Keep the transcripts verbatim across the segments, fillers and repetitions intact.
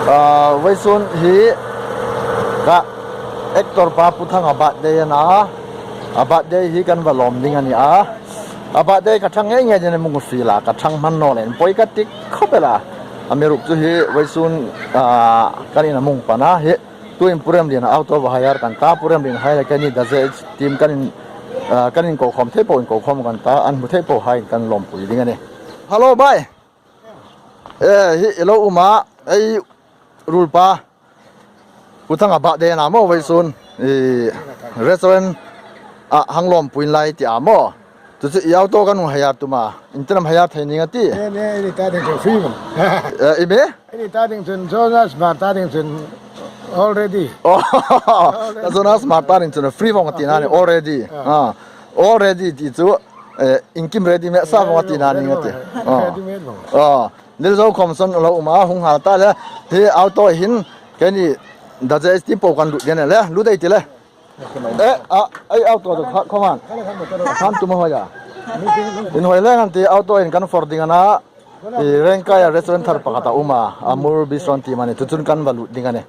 Ah, vawisun hi ka actor pa Pu Thanga birthday a na. A birthday hi kan va lawm ding a ni a. A birthday ka ṭhang ngei ngei ding a ni, hmang fiel a, ka ṭhang hman naw leiin poi ka ti khawp el a. Amiruokchu hi vawisun, ah, kan ina hmang pan a hi. Tuhin Pu Remliana auto va hire kan ta, Pu Remliana hai le keini The J H team kan in, ah, kan inko khawm thei po, inko khawm kan ta, an hmu thei po hai kan lawmpui ding a ni. Hello, bai. Eh, hi, hello, Uma. Ei, ruolpa. Pu Thanga birthday a na maw vawisun. Eh, restaurant a hang lawmpui inla ti a maw. Chu chu i auto kan hung hire tum a. Intinam hire thei ning a ti. Ne, ne, i ni ta ding chun free vong. Eh, i mi? I ni ta ding chun, Jonas Smart ta ding chun already. Oh, Jonas Smart ta ding chun free vong a ti a ni already. Ah. Ah, already ti chu, eh, inkim ready made sa vong a ti a ni a ti. Ah. Ready made vong. Ah. Lil Zo khawm saw lo um a, hung hal ta le. Hi auto hin, keini The J H team po kan lut ding a ni le. Lut ei ti le. Eh, a, ei auto chu kha, khawm an. Khan tum a hoi a. Inhawi lem an ti auto in kan for ding a na. I Rengkaia restaurant thar pakhat a um a. Amur Bistro an ti a ni. Chu chun kan va lut ding a ni.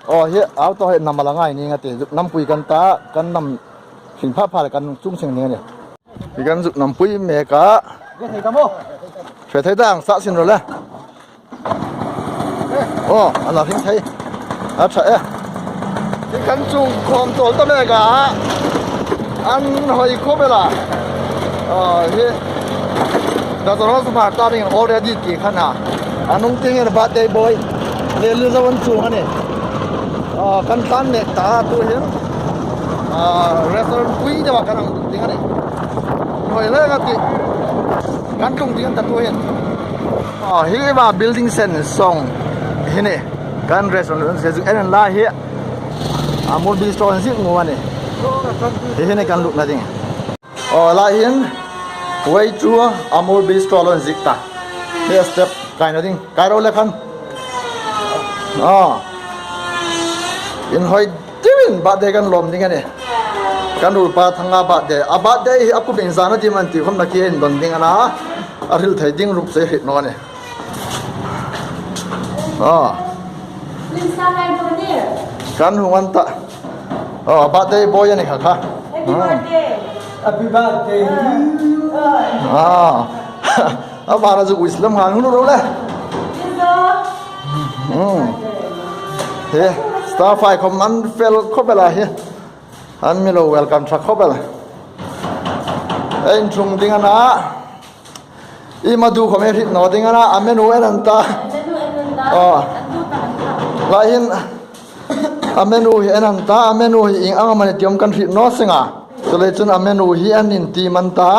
Oh, hi auto hi nam a la ngai ning a ti. Zuk nampui kan ta, kan nam hring pha pha le kan chung seng ning a ni. Hi kan zuk nampui mek a. Hre thei ta ang sa sin ro le. Oh, a la hring thei. A ṭha e. Hi kan chung khawm tawl ta mek a. An hoi khawp el a. Ah, hi. The Jonas Smart ta ding already ti khan a. A nung tieng hin birthday boy. Le lu zawan chung a ni. Ah, kan tlan mek ta tuhin. Ah, restaurant pui deu a kan hang ding a ni. Hoi le ka ti. Kan tlung ding ta tuhin. Ah, hi va building sen song hi ni. Kan restaurant se zuk en la hi. Amur Bistro an zik ngu a ni. Hi hi ni kan lutna ding. Oh, la hin. Way to Amur Bistro lo an zik ta. Hi step kaina ding. Kai ro le khan. Ah. Inhawi deuin birthday kan lawm ding a ni. Kan ruolpa Thanga birthday. A birthday hi a kum iengzat a ti am ti khawm nakie indon ding a na. A hril thei ding ruok chu hriet naw ni. Ah. Kan hung an ta. Oh, birthday boy a ni kha kha. Happy birthday. Happy birthday. Ah. A bara zu wis lam han hulu ro le. Hmm. Hi, star fai khawm an fel khawp el a hi. An mi lo welcome ṭha khawp el. Ei inṭhung ding a na. I menu khawm ei hriet naw ding a na, a menu en an ta. Menu en an ta. Oh. An tu ta an ta. La hin, a menu hi en an ta, a menu hi ieng ang am a ni ti khawm kan hriet naw seng a. Chuleiin chun a menu hi an intiem an ta.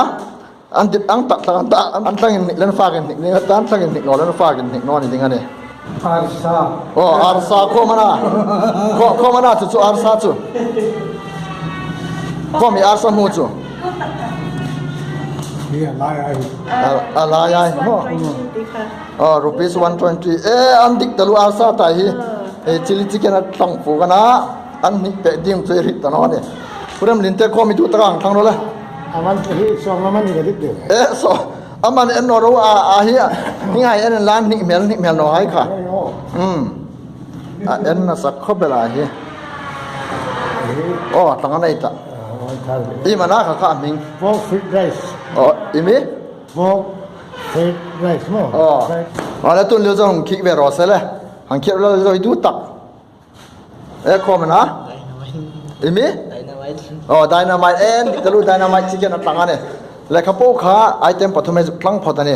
An dit ang tak tak an ta, an, an tlangin hnik le an fakin hnik, ni ta an tlangin hnik naw le an fakin hnik naw ni ding a ni. Arsa. Oh, arsa khawm a na. Khaw, khawm a na chu chu arsa chu. Khawm i arsa hmu chu. Hi a lai ai. A, a lai ai. Rupees maw? One twenty kha. Oh, rupees one twenty. Eh, an dik taluo arsa ta hi. Ah. Eh, chilli chicken a tlang fu ka na. An hnik pek ding chu ei hriet ta naw ni. Pu Remlien te khawm i tu taka ang thlang ro le. A man hi sawm a man ni ka dik deu. Eh, so, a man en naw ro a, a hi, hi ngai en la hnik hmel, hnik hmel naw hai kha. Ei, oh. Hmm. A en nasa khawp el a hi. Ei. Oh, tlang a nei ta. Ah, oh, thar. Iem a na kha kha hming. Pork fried rice. Oh, i mi? Pork fried rice maw. Oh. Fried. A le tun lio zong hung khik ve ro se le. Hang khik lo zong i tu tak. Eh, khawm a na? Dynamite. I mi? Dynamite. Oh, dynamite. Eh, taluo dynamite chicken a tlang a ni. Le kha po kha item pathum ei zuk tlang phawt a ni.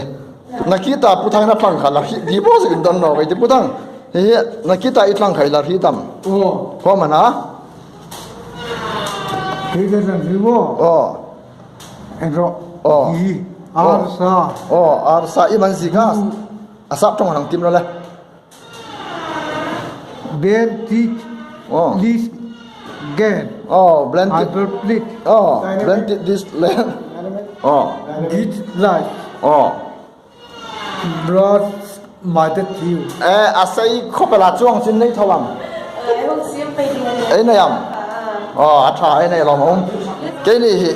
Nakie ta Pu Thang na tlang kha la hi di bo zuk indon naw kei ti Pu Thang. Hi, hi, nakie ta i tlang kha i la hi tam. Oh. Khawm a na? Hi ka tlang hi bo. Oh. En ro. Oh. Hi. Oh. Arsa. Oh, arsa i man zik a. Hmm. A sap ṭawng hang tiem ro le. Blended. Oh. This game. Oh, blended. Hyper split. Oh, dynamite. Blended this land. Dynamite. Oh. Dynamite. This life. Oh. Brought my death to you. Eh, a sei khawp el a chuong chin nei tho am. Eh, hung siem pei ding a ni. Ei nei am. Ah. Oh, a ṭha ei nei lo am. Keini hi,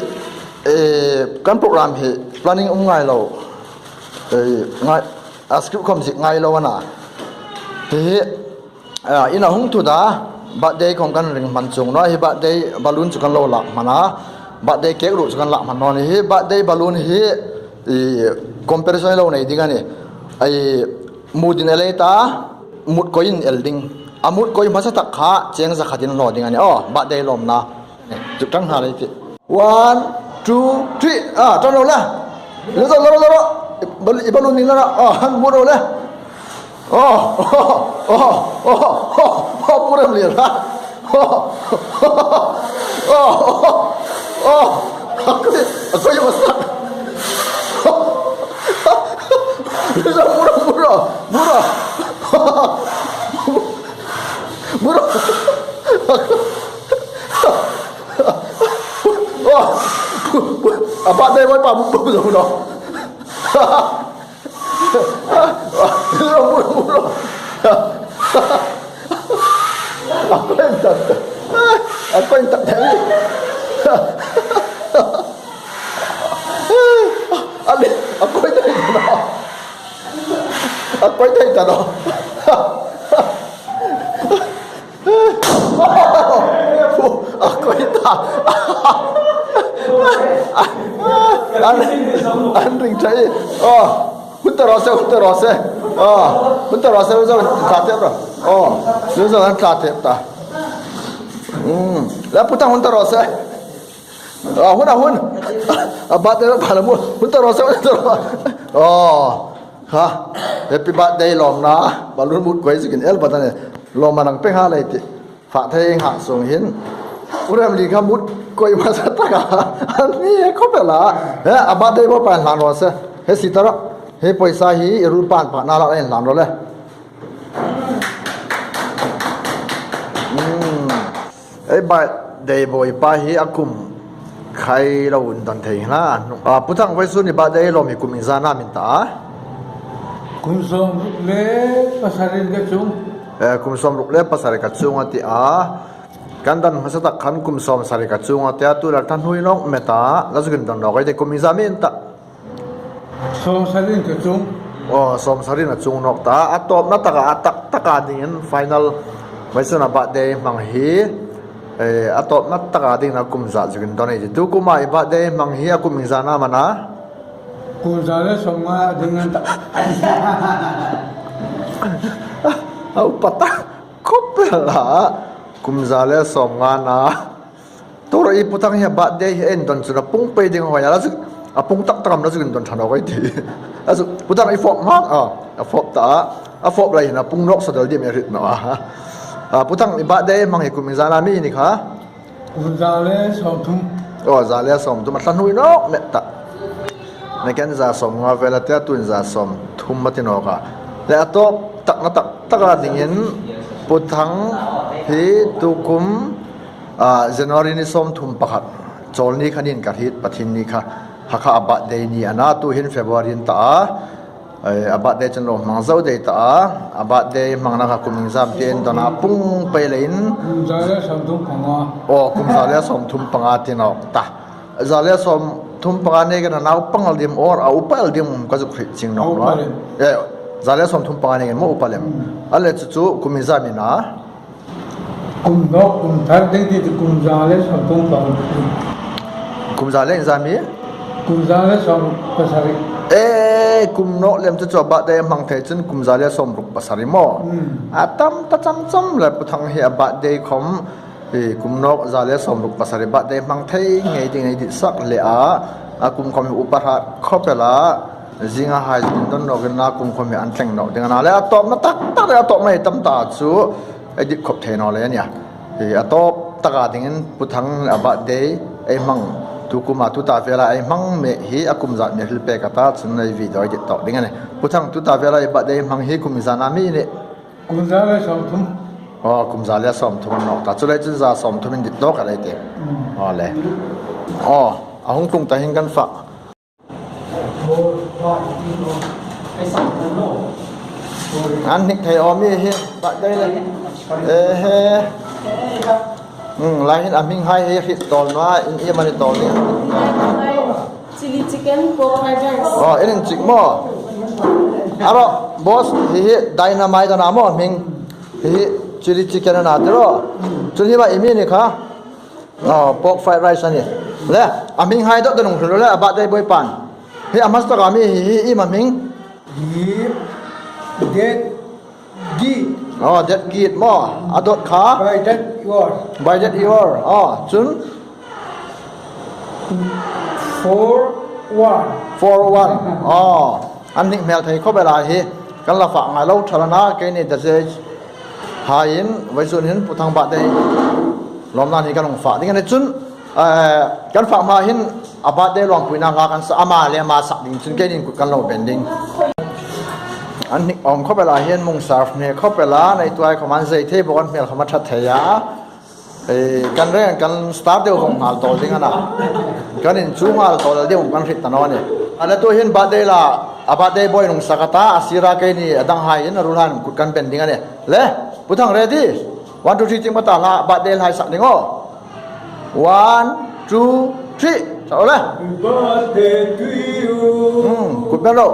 eh, kan program hi planning um ngai lo. Eh, ngai, a script khawm zie ngai lo a na. Hi hi, Ah, in a hung thu da, birthday khom kan ring hman chuong naw, hi birthday balloon chu kan lo lak hman a, birthday cake ruok chu kan lak hman naw ni hi, birthday balloon hi, i, competition lo nei ding a nih. Ei, mut in el ei ta, mut koiin el ding. A mut koi hmasa tak kha, cheng za khatin lo ding a nih. Oh, birthday lawmna. Chu tang ha lei ti. One, two, three. Ah, tang lo la. Lo zo, lo, lo, lo. Bal-, i balloon ni la. Ah, han mu lo la. Oh, oh, oh, oh, oh, oh, pura mi la. Oh, oh, oh, oh. Ako, ako yung masak. Mura, mura, mura. Mura. Oh, a birthday boy pa mu mu mu. Mura, mura. A koin tak. A koin tak. Ale, a koin tak. A koin tak. A koin tak. An, an ring chai. Oh, hun ta ro se, hun ta ro se. Oh, hun ta ro se, hun ta ro se. Oh, hun ta ro se. Hmm. La puta hun ta ro se. Ah, hun, ah, hun. A birthday pa la mu. Hun ta ro se, hun ta ro se. Oh. Ha. Happy birthday lawmna. Balloon mut koi zikin el batan e. Lawmna nang pe ha lei ti. Fa thei nga sung hin. Pu Remli kha mut koi hmasa tak a. An ni ko pe la. He, a birthday boy pa hlan ro se. He si ta ro. He poisa hi i ruol pan pa na la hlan ro le. Hmm. Ei birthday boy pa hi a kum khai lo indawn thei hna. Ah, Pu Thang, vawisun i birthday lawm hi kum iengzat a mi ni ta? Kum sawmruk le pasari ka chuong. Eh, kum sawmruk le pasari ka chuong a ti a. Kan dan hmasa tak khan kum sawmsari ka chuong a ti a, tu la than hui nawk met a. La zuk indawn nawk ei ti, kum iengzat a mi ni ta? Sawmsari ka chuong. Oh, sawmsari a chuong nawk ta. A tawpna taka, a tak taka dingin final vawisun a birthday hmang hi, eh, a tawpna taka dingin a kum zat zuk indawn ei ti. Tu kuma i birthday hmang hi a kum iengzat a man a? Kum za le sawmnga ding an ta. A upa ta khop el a. Kum za le sawmnga na. Tura i Pu Thang hi a birthday hi indawn chun a pung pei ding hoi a, la zuk, a pung tak tak am la zuk indawn tha nawk ei ti. A zuk, Pu Thang i fawp hmang a, a fawp ta a, a fawp lai hin a pung nawk sa del ding mi hriet naw a. Ah, Pu Thang i birthday hmang hi kum iengzat a mi ni kha? Kum za le sawmthum. Oh, za le sawmthum, a than hui nawk met ta. Neken za sawmnga vel a ti a, tuhin za sawmthum a ti nawk a. Le a tawp takna tak taka dingin Pu Thang hi tukum, ah, January ni sawmthum pakhat Chawlni kha ni in ka hriet, Pathienni kha, Hakha a birthday ni a na, tuhin February a ni ta a. Ei, a birthday chu lo hmang zo dai ta a. A birthday hmangna kha kum iengzat ti indawn a, pung pei leiin. Kum za le sawmthum panga. Oh, kum za le sawmthum panga ti nawk ta. Za le sawmthum panga nei khan a nau pang el ding or a upa el ding ka zuk hriet chieng nawk. A upa lem. Eh, za le sawmthum panga nei khan maw upa lem. Hmm. A le chu chu kum iengzat a mi ni a? Kum nawk, kum thar ding ti chu kum za le sawmthum panga. Kum za le iengzat a mi? Kum za le sawmruk pasari. Eh, kum nawk lem chu chu a birthday hmang thei chun kum za le sawmruk pasari maw? Hmm. A tam ta cham cham le Pu Thang hi a birthday khom, eh, kum nawk za le sawmruk pasari birthday hmang thei ngei ding ei dit sak le a, a kum khom hi upa hrat khop el a, zinga hai zuk indawn nawk in a kum khom hi an thleng nawk ding a na le a tawpna tak tak le a tawpna hi tam ta chu ei dit khop thei naw le a nih a. Hi a tawp taka dingin Pu Thang a birthday ei hmang, tukuma tuta vela ei hmang mei hi a kum zat mi hril pek a ta chun ei video ei dit tawk ding a nih. Pu Thang, tuta vela i birthday hmang hi kum iengzat a mi ni? Kum za le sawmthum. Oh, kum za le sawmthum a nawk ta. Chuleiin chun za sawmthum in dit tawk a lei ti. Hmm. Oh, le. Oh, a hung tlung ta hin kan fak. An hnik thei awm hi, hi, birthday le. Eh, he. Hmm, lai hin a hming hai hi hriet tawl naw a, in iem a ni tawl ni? Chili chicken, pork fried rice. Oh, in inchik maw? Aro, boss, hi hi dynamite a na maw hming? Hi hi Chili chicken a na tiro. Chun hi ma iem a ni kha. Oh, pork fried rice a nih. Le, a hminghai dawt dawt nung hlu le, a birthday boy pan. Hi a hmasa taka mi hi, hi iem a hming? Hi, Det Git. Oh, Det Git maw. A dawt kha? By Det Ior. By Det Ior. Oh, chun? Four one. Four one. Oh, an hnik hmel thei khawp el a hi. Kan la fak ngai lo ṭha el a na, keini dessert haiin, vawisun hin Pu Thang birthday lawmna ni kan hung fak ding a nih chun, eh, kan fak hma hin a birthday lawmpuina nga kan sa, ama le ama sak ding chun keini kut kan lo beng ding. An hnik awm khawp el a hin mung serve ni khawp el a, nei tuai khawm an zei thei bawk, an hmel khawm a ṭha thei a. Eh, kan reng kan star deu hung nghal tawl ding a na. Kan inchuk nghal tawl deu kan hriet ta naw a nih. A na tu hin birthday la, a birthday boy nung sak a ta, a sira keini a dang haiin a ruolhai kut kan beng ding a nih. Le, Pu Thang ready? One, two, three, ting ma ta la, birthday la hai sak ding aw. One, two, three. Sak le. Happy birthday to you. Hmm, kut beng ro.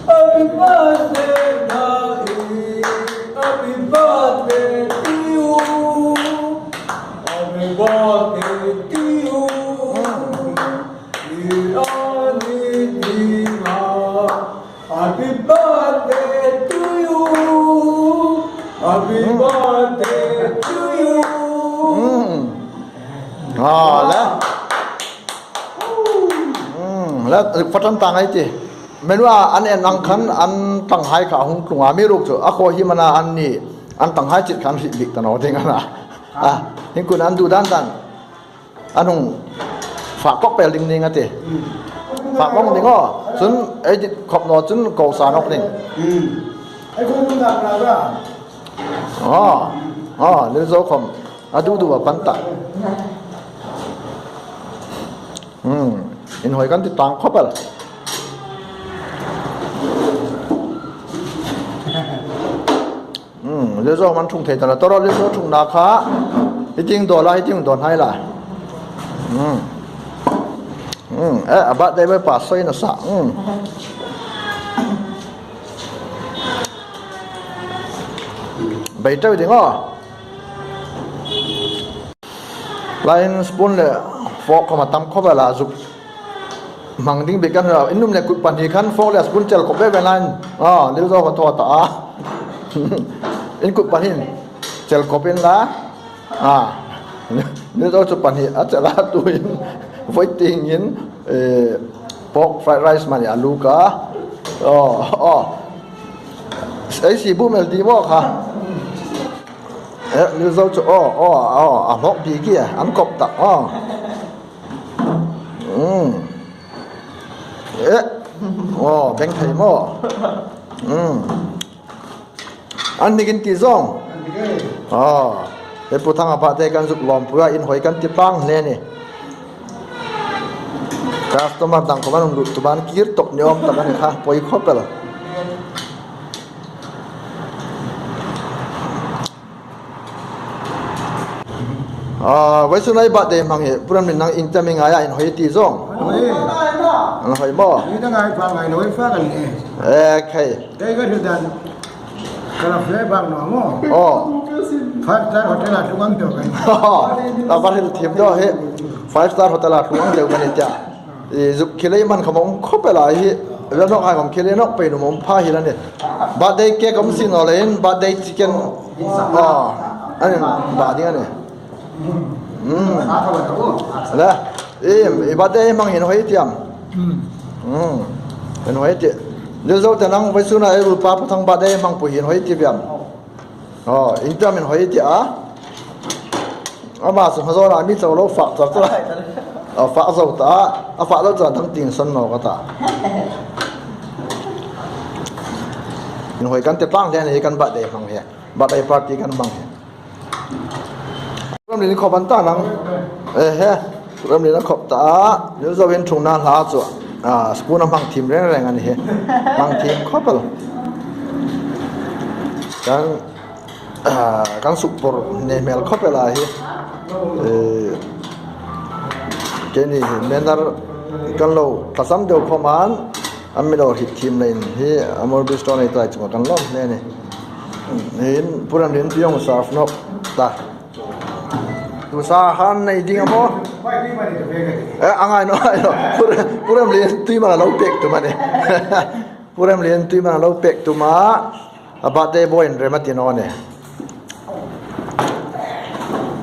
Happy birthday, darling. Happy birthday to you. Happy birthday to you. Hmm. Happy birthday to you. Happy birthday to you. Hmm. Ah, le. Hmm, le, fak tan tang ei tih. Menu a an en ang khan an tanghai kha hung tlung a, amiruokchu a khaw hi am a na, an ni, an tanghai chit khan hriet bik ta naw ding a na. Ah, hieng kut an duh dan dan. An hung fak kawk pel ding ning a tih. Fak kawk ding aw. Chun ei dit khawp naw chun ko sa nawk ding. Hmm. Ei ko dum dak na ra. Aw. Aw, Lilzo khawm a duh duh a pan ta. Hmm. Inhawi kan ti tang khawp el. Hmm, Lilzo man ṭhung thei ta la, toro Lilzo ṭhungna kha, hi ting dawl a, hi ting dawn hai la. Hmm. Hmm, eh, a birthday boy pa sawi nasa. Hmm. Bei teu ding aw. Laiin spoon le fork khawm a tam khawp el a, zuk hmang ding bik kan hriet a. In nuom le kut pahni khan fork le spoon chel khawp ve ve laiin. Ah, Lilzo ka thaw ta a. In kut pahni chel khawp inla. Ah. Lilzo chu pahni a chel a, tuin voi tiengin, eh, pork fried rice mani a luk a. Oh, oh. Ei si bu mel di maw kha. Eh, Lilzo chu, aw, aw, aw, a hlawk bik a, an kop tak, aw. Mm. Eh, aw, beng thei maw. Mm. An hnik in ti zawng. Aw, he Pu Thanga birthday kan zuk lawmpui a, inhawi kan ti tlang hle a nih. Customer dang khawm an hung lut tu ban kir tawk ni awm tak a ni kha, poi khawp el. Ah, vawisun ei birthday hmang hi, Pu Ramlien nang ieng tam i ngai a, inhawi ti zawng. Inhawi. Inhawi maw? Ni ta ngai fa ngai, inhawi fa kan ni. Eh, khai. Kei ka thil dan. Ka la fle bak naw maw. Oh. Five star hotel a tlung ang deu kan. Ta ba thil thim deu hi. Five star hotel a tlung ang deu kan ni tia. I zuk khilei man khawm a um khawp el a hi. Vel nawk hai khawm khilei nawk pei nuom a um pha hi la ni. Birthday cake um si naw leiin birthday chicken. Ah, an ba ding a nih. Mm. Le, i, i birthday hmang hi inhawi ti am. Mm. Inhawi ti. Lilzo te nang vawisun a ei ruolpa Pu Thang birthday hmangpui hi inhawi ti viam. Oh, ieng tam inhawi ti a. Ama chu hma zawnga mi chau lo fak char char. A fak zo ta, a fak lo chu a dang tieng sawn naw ka ta. Inhawi kan ti tlang hle a nih kan birthday hmang hi. Birthday party kan hmang hi. Ramlien khawp an ta nang. Eh he. Ramlien a khawp ta a. Lilzo in ṭhungna hla chu. Ah, spoon a hmang thim reng reng a ni hi. Hmang thim khawp el. Kan, ah, kan suk pur nei hmel khawp el a hi. Eh, keini hi manner kan lo tlasam deu khawm an. An mi lo hriet thim leiin hi Amur Bistro nei tuai chunga kan lawm hle a nih. Hin, Pu Remlientuia hung serve nawk ta. Tu sa han nei ding a maw? Eh, a ngai naw, a ngai naw. Pu Rem-, Pu Remlientuia man a lo pek tum a nih. Pu Remlientuia man a lo pek tum a. A birthday boy in rem a ti naw nih.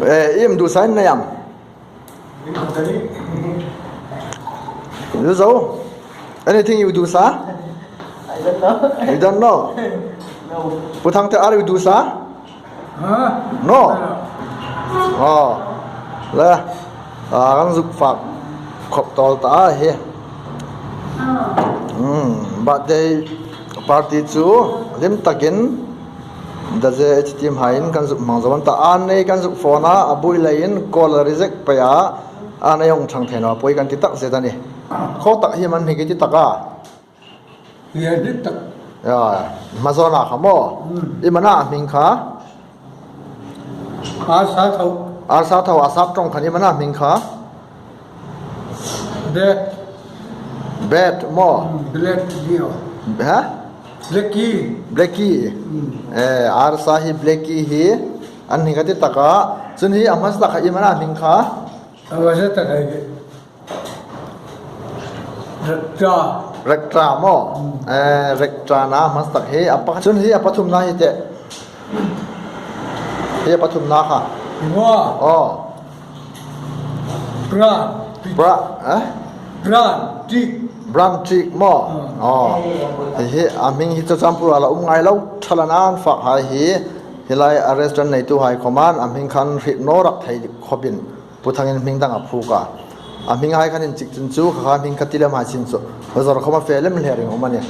Eh, iem dusa in nei am? You zo? Anything you do, sir? I don't know. You don't know? No. Pu Thangthar, are you do, sir? Huh? No. No. Oh. Le. Ah, kan zuk fak khop tawl ta a hi. Hmm, birthday party chu hlim takin Daze H team haiin kan zuk hmang zo an ta. An nei kan zuk phone a, a buoi leiin call a reject pei a, an nei hung thang thei naw poi kan ti tak zet a nih. Khaw tak hi man hi ki ti tak a. Hi a ti tak. Ya, hma zawn a kha maw. Hmm. Iem a na hming kha? Arsa Tho. Arsa Tho, a sap ṭawng khan iem a na hming kha? Bad. Bad maw? Hmm, Black Dio. Ha? Blackie. Blackie. Hmm. Eh, Arsa hi Blackie hi an hming ka ti tak a. Chun hi a hmasa tak kha iem a na hming kha? A hmasa tak kha hi. Rektra. Rektra maw? Hmm. Eh, Rektra na hmasa tak hi a pa-, chun hi a pathumna hi te. Hi a pathumna kha. Hi maw? Oh. Bran. Bra-, eh? Bran Tik. Bran Tik maw? Hmm. Oh. Hi, hi, a hming hi chu Churachandpur a la um ngai lo, ṭha la nan fak hai hi. Hi lai a restaurant neitu hai khawmin a hming khan hriet naw rak thei khawpin. Pu Thangin hming dang a phuok a. A hming hai khan inchik chun chu, kha kha hming ka ti lem hai chin chu. Zawr khawma fe lem hle ring um a nih.